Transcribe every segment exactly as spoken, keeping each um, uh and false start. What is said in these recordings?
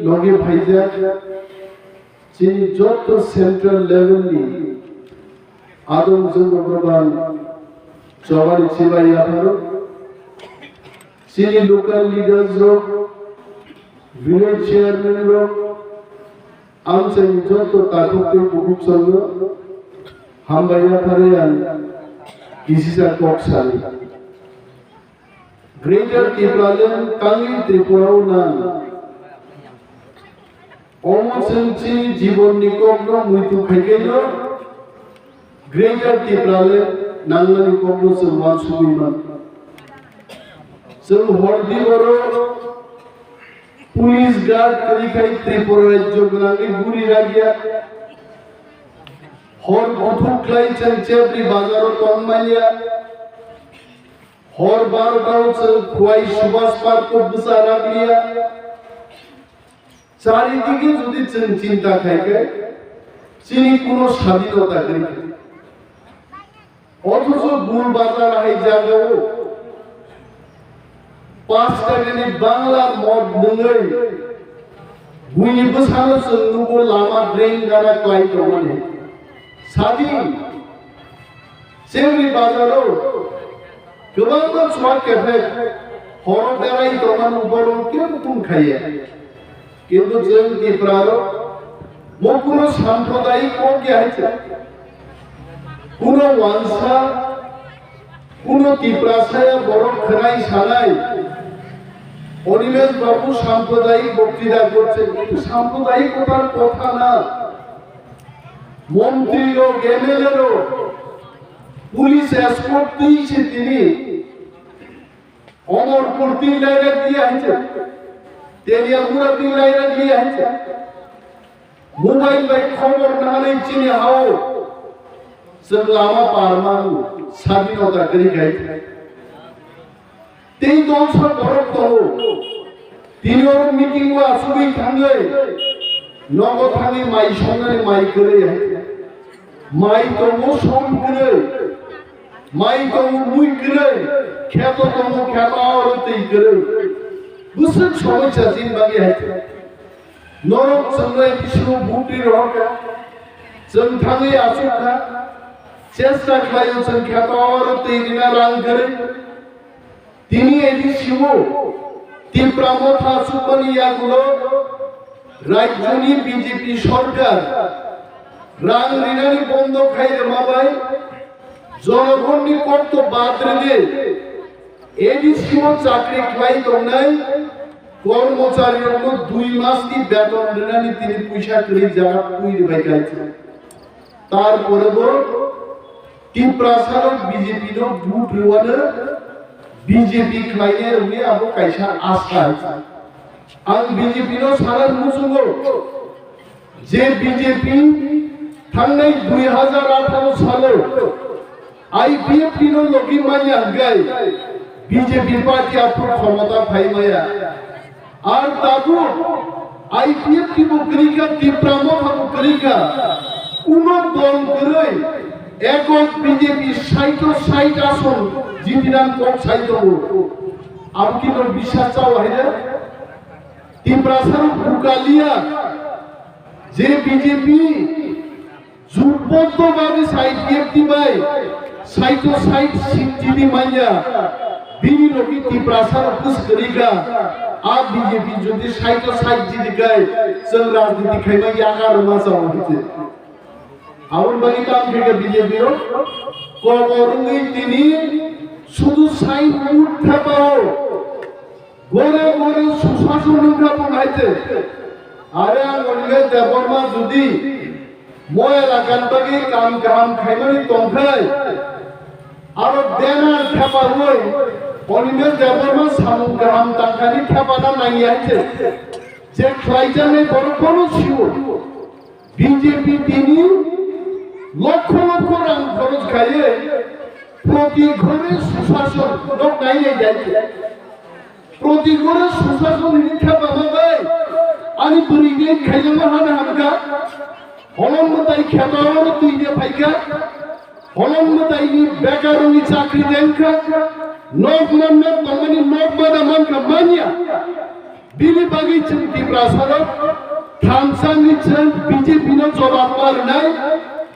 logi phaijak chini jotto central level ni adong jwng Bhagwan Chowari Chibai yapharo, chini local leaders rok, village chairman rok, amchaini jotto takhuk tei bukhuk chwngno hambai yapharwi ang kisisa kok sari. Greater Tipraland tangwi Tripura o nang. Omo chwng chini jibonni kokno muitu khaikhaino Greater Tipraland nangmani kokno chwng uansugwi man. Chwng hordi oro police guard kwrwi khai Tripura rajyo gwnangwi guri ragya. Hor buthuk khlai chwng Chebri bazaro tongmanya. Hor barota o chwng Khwai Subhas Park o bwsa ragya. Charidike jodi chwng chinta khaikhe chini kuno sadinota kwrwi kha. Othocho Gul Bazar hai jagao pash takani Bangla mod nwngwi buini bwsano chwng nugo lama drain gana klai tongmani. Sadi Chebri bazaro kwbangma chuak kephek horo berai tongmani borok kebo phone khaiya. Kintu chwng Tiprarok bo kuno sampradayik kok ya hai se. Kuno wansa, kuno Tiprasaya borok khwnai sanai. Animesh Babu sampradayik boktida korche, kintu sampradayikotar kotha na. Montri rok, M L A rok, police escort twi se tini Omorpur twi laira diya hai se, Teliamura twi laira diya hai se. Mobile bai khobor nangnai chini hao chwng lama par manu, sadinota kwrwi khai. Tei dolsa borok tongo. Tini oro meeting o achugwi thangwi nogo thangwi mai songnani mai kwrwi hai. Mai tongo som kwrwi. Mai tongo mui kwrwi. Kheto tongo kheto oro twi kwrwi. Bwswk somosya chini bagwi hai. Norok chwngno A D C o vote ri rohor kha. Chwng thangwi achuk kha. Chesta khlaio chwng kheto oro twi rina rang kwrwi. Tini A D C o Tipra Motha achukmani yagulo rajyoni B J P sorkar rang rinani bondo khai rwma bai jonogonni kokto bad rwdi. A D C o chakri khlai tongnai kormocharirokno dui masni beton rwnani tini puisa kwrwi jaga twi rwbai kha. Tarpore bo Tiprasarok B J P no vote rwano, B J P khlainai rokni abo kaisa asa. Ang B J P no sana muchungo. Je B J P thangnai dui hajar atharo salo I P F T no logi manya hwnkhe B J P party aphuru khomota phai maya. Ar tabuk I P F T bo kwrwi kha, Tipra Motha bo kwrwi kha. Kuno dol kwrwi ekok B J P saito sait ason jitinani kok sai tongo. Abo kino biswas chao hai na? Tiprasarok bukaliya je B J P jotboddo bhabe sait I P F T bai saito sait seat jiti manya, bini logi Tiprasarok kwswk kwrwi kha, a B J P jodi saito sait jiti khai chwng rajniti khaima yakarma chao hwnkhe. Aboni bagwi tamo khe B J P rok kobor wngwi tini sudu sign board thepao gore gore Sushason wngkha bo hai se. Are ang Animesh Debbarma jodi mo elakani bagwi kam kaham khaimani tongkhai, aro banner thepaui Animesh Debbarma samung kaham tangkhani thepana nangya hai se. Je khlaijaknai borok bono sio. B J P tini lokho lokho rang khoroj khaiwi proti ghore Sushason nok nainai jai. Proti ghore Sushason hini khe baba bai ani bwrwi ni khaijakma hana hamkha. Holong mwtai kheto oro twi de phaikha. Holong mwtai ni bekar ni chakri de wngkha. Nok manna tongmani nok mana mankha manya. Bini bagwi chwng Tiprasarok thansani chwng B J P no jobab ma rwnai,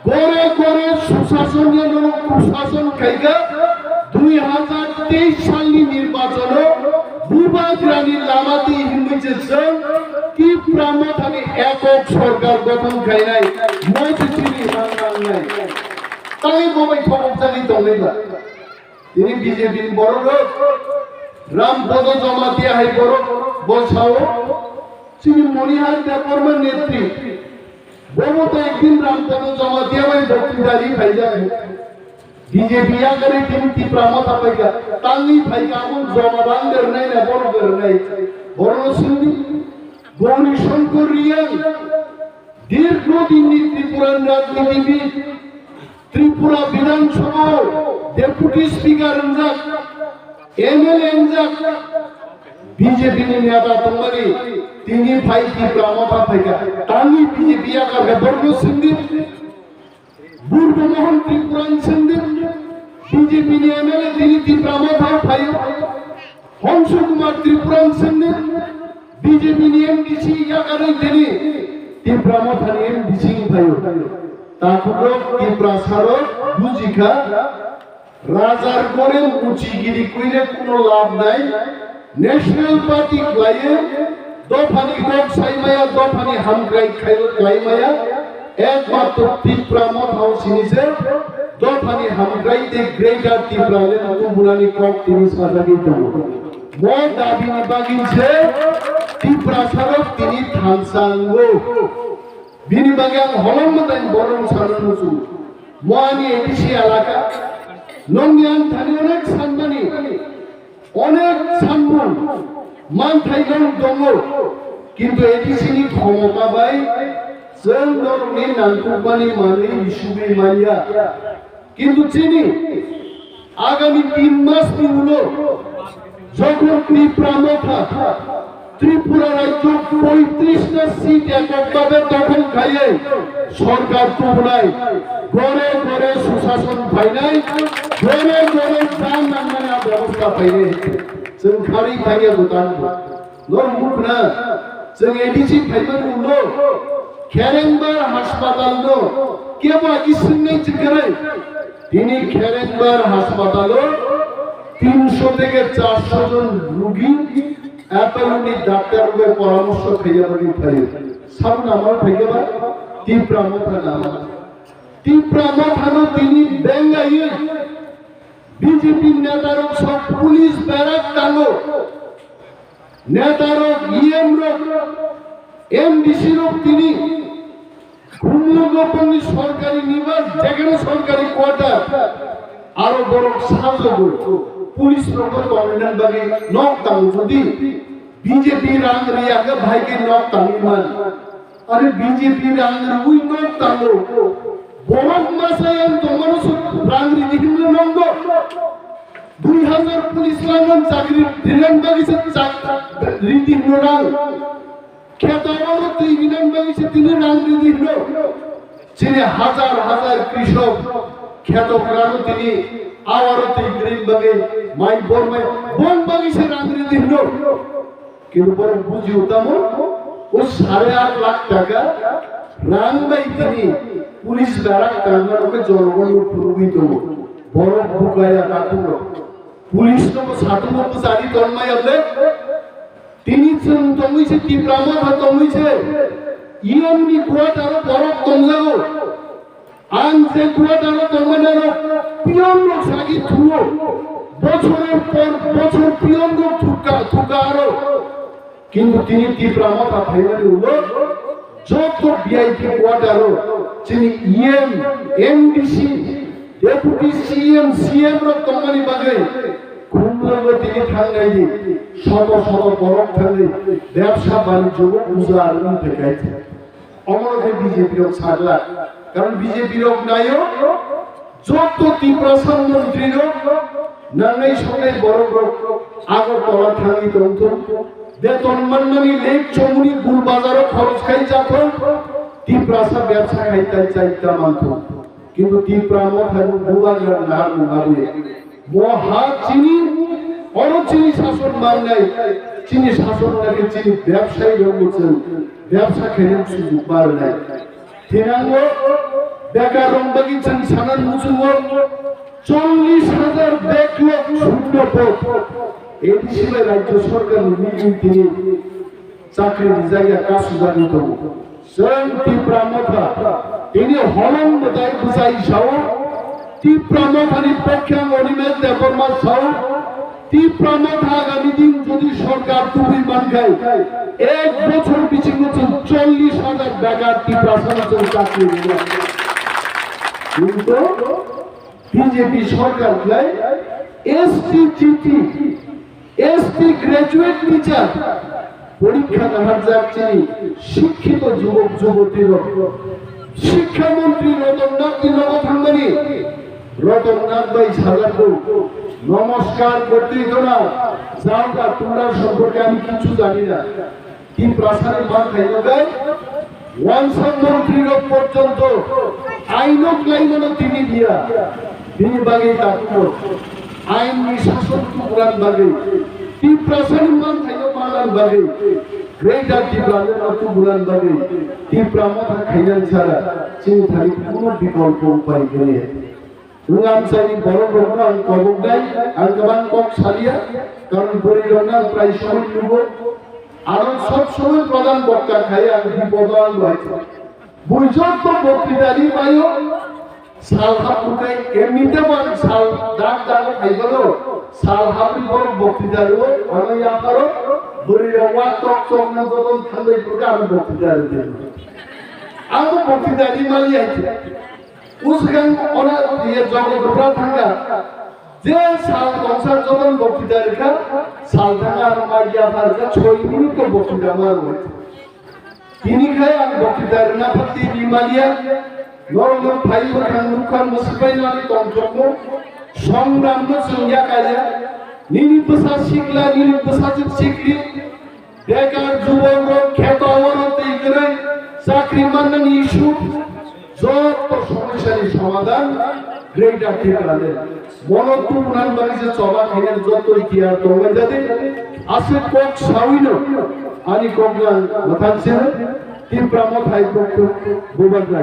gore gore susasonno no kusason khaikha. Dui hazar teis salni nirbachono bubagrani lama twi himwi je chwng Tipra Mothani ekok sorkar gothon khainai mosi chini manmangnai. Tangwi bo bai khobok jagwi tongnai ba. Tini B J P ni borok rok Ram Podo Jamatia hai borok bo sao chini Monihar Debbarma netri. Bobo to ekdin Ram Podo Jamatia bai bokti dari phaijak. B J P yakari tini Tipra Motha paika. Tangwi phaika abo joma bang dernai na borok dernai. Borok sindi Gauri Shankar Reang. Dirgho dinni Tripura ni rajnitibid, Tripura Bidhan Sabha o Deputy Speaker wngjak, M L A wngjak, B J P ni neta tongmani tini phai Tipra Motha phaikha. Tangwi B J P yakar khe borokno sindi, Burbo Mohan Tripura ni sindi, B J P ni M L A tini Tipra Motha phaio. Hongsu Kumar Tripura ni sindi, B J P ni M D C yakarwi tini Tipra Motha ni M D C phaio. Takhuk rok Tiprasa rok bujikha, rajar gorem uchi giri kwine kuno lab nai, National Party khlaiwi dophani kok saimaya, dophani hamkrai khai-, khlaimaya, ekmatro Tipra Motha o sini se dophani hamkrai tei Greater Tipraland tubunani kok tini sajagwi tongo. Mo dabini bagwi se Tiprasarok tini thansa wngo. Bini bagwi ang holong mwtai borok sana muchungo. Mo ani A D C elaka, nongni ang thani onek sanmani, onek sanmung, manthai nong tongo, kintu A D C ni khomota bai chwng norokni nangkukmani manwi bisugwi manya. Kintu chini agami tin mas ni ulo jokhon Tipra Motha Tripura rajyo poitris ta seat ekok bhabe dokhol khaiwi sorkar tubunai, gore gore susason phainai, gore gore jam nangnani bebosta phainai. Chwng kharwi thangya bwtang bo. Norok mukna, chwng A D C phaimani ulo Kherengbar haspatal no kebo agi swngnai chwngkhe nai. Tini Kherengbar haspatal o tinsho theke charsho jon rugi Apollo ni doctor bai poramorso khaiya bagwi phaio. Saboni amar phaikhe ba Tipra Motha nama. Tipra Motha no tini bengaiwi B J P neta rok sok police berak tango. Neta rok, E M rok, M D C rok tini Khumulwng Gopongni sorkari nibas, jekheno sorkari quarter, aro borok sajogo, police rokno tongna bagwi nok tango. Jodi B J P rang riya khe bhai khe nok tangwi man. Are B J P rang rwi nok tango. Borok masa yang tongmano se rang ridi himle nongdo. Dui hazar police langan chakri rinan bagwi se chak ridi himno rang. Kheto oro twi rinan bagwi se tini rang ridi himno. Chini hajar hajar krishok kheto kwrwino tini awaro twi kwrwini bagwi mai bor mai bon bagwi se rang ridi himno. Kintu borok bujio tamo, o sare aat lakh taka rang bai tini police berak tangmano khe jonogonno phunugwi tongo. Borok bukaya takhukno. Police no bo satung no bwchari tongmaya le. Tini chwng tongwi se Tipra Motha tongwi se. E M ni quarter o borok tongjago. Ang je quarter o tongmani aro pion rok sagi thuo, bochor por bochor pion rok thukka, thukka aro. Kintu tini Tipra Motha phaimani ulo joto V I P quarter o chini E M, M D C, Deputy C M, C M rok tongmani bagwi Khumulwngo tini thangnai di, soto soto borok thangwi bebsa banijyo bo ujar wng thai kaitor. Omo khe B J P rok sajla. Karon B J P rok naio, joto Tiprasa montri rok nangnai songnai borok rok Agartala thangwi tongthung. Beton manmani lek chomuni gul bazaro khoros khai jathung. Tiprasa bebsa khai tai chai ta manthung. Kintu Tipra Mothani bubagra nahar mung abuya. Bo ha chini, oro chini sason mangnai, Chini sason lagi chini bebsai rok muchung, bebsa khainani sujug ma rwnai. Thinango bekar rok bagwi chwng sanan muchungo chollish hajar backlog shunno pod. A D C bai rajyo sorkar ni meeting tini chakri rijak ya kasujagwi tongo. Chwng Tipra Motha, tini holong mwtai bwchai sao, Tipra Mothani pokhe ang Animesh Debbarma sao, Tipra Motha agami din jodi sorkar tubui mankhai, ek bochor bisingo chwng chollish hajar bekar Tiprasano chwng chakri rwnai. Kintu B J P sorkar khlai S T G T, S T graduate teacher, porikha naharjak chini shikkito jubok juboti rok. Shikkha montri Ratan Nath ni nogo thangmani, Ratan Nath bai sajakgo, "Namaskar kortei tona, jaoga, tumra somporke ami kichu jani na." Tiprasani manthai no bai wansa montri rok porjonto aino klaimano tini dia. Bini bagwi takhukno ain ni sason tuburan bagwi, Tiprasani manthai no manan bagwi, Greater Tipraland no tuburan bagwi, Tipra Motha khainan sara chini thani kuno bikolpo upai gwnaya. Wng amchaini borok rokno ang koboknai, ang kwbang kok salia, karon bwrwi rokno ang prai somoi nugo. Aro sob somoi pradhan bokta khai ang bipodo ang bai. Bui jotto boktitari mayo, sal haprukai, emnite bo ang sal dak dak khai bolo, sal hapri borok boktitari o, ano yapharo, bwrwi rok wa tok tok na joto thanglai purka ano boktitari de. Ano boktitari mali ai. Usgang ona ye jogo dubra thangka. Je sal tongsa joton boktita rikha, sal thanga aro mai ya pharkha, choi minute ko boktita ma rwai. Tini khai ang boktita rwna phakti bimaliya, norok no phai bwkhang nukha mwswpai nani tongthokmo, songram no chwng yakaya, nini bwsa sikla, nini bwsajwk sikli, Bekar jubok rok kheto oro twi kwrwi chakri mannani issue, joto somosya ni somadhan Greater Tipraland. Bono tubunani bagwi je choba khainani joto tiyar tongbai jadi, aswk kok sawino ani kok ang mwthang se Tipra Mothai kok bubagra.